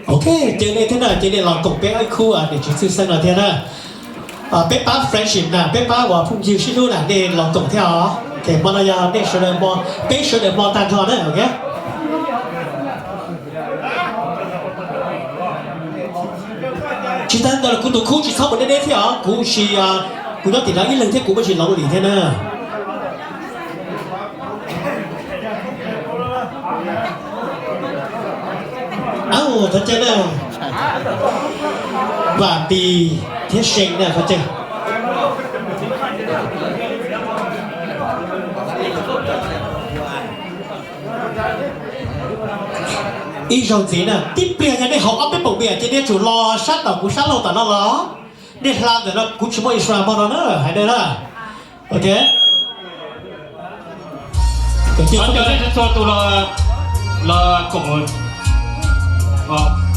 Ok, ces nej thiab na, ces nej los koom peb ob khub niam txiv txwj xeeb no thiab na. Peb pab friendship na, peb pab uas phooj ywg sib hlub na, nej los koom thiab os. Ces hmo no yog nej sawv daws hmo, peb sawv daws hmo tag nrho na, ok. Tsis tas ntawd los kuv tus khub tsis txhob mus deb deb thiab os, kuv tsis, kuv nyob tim no ib leeg thiab kuv muaj tsis loos lim thiab na. Thov caw na, Vam Pis thiab See na, thov caw. Ib zaug ntxiv na, tib pliag yog nej haus ob peb poom npias ces nej tsum los sab tom kuv sab laug tom no los. Nej hla ntawm no kuv tsis muaj issue hmo no na, hais nej na. Ok. Cov txhua tus los, los koom,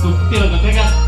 tus tij laug ntawd thiab.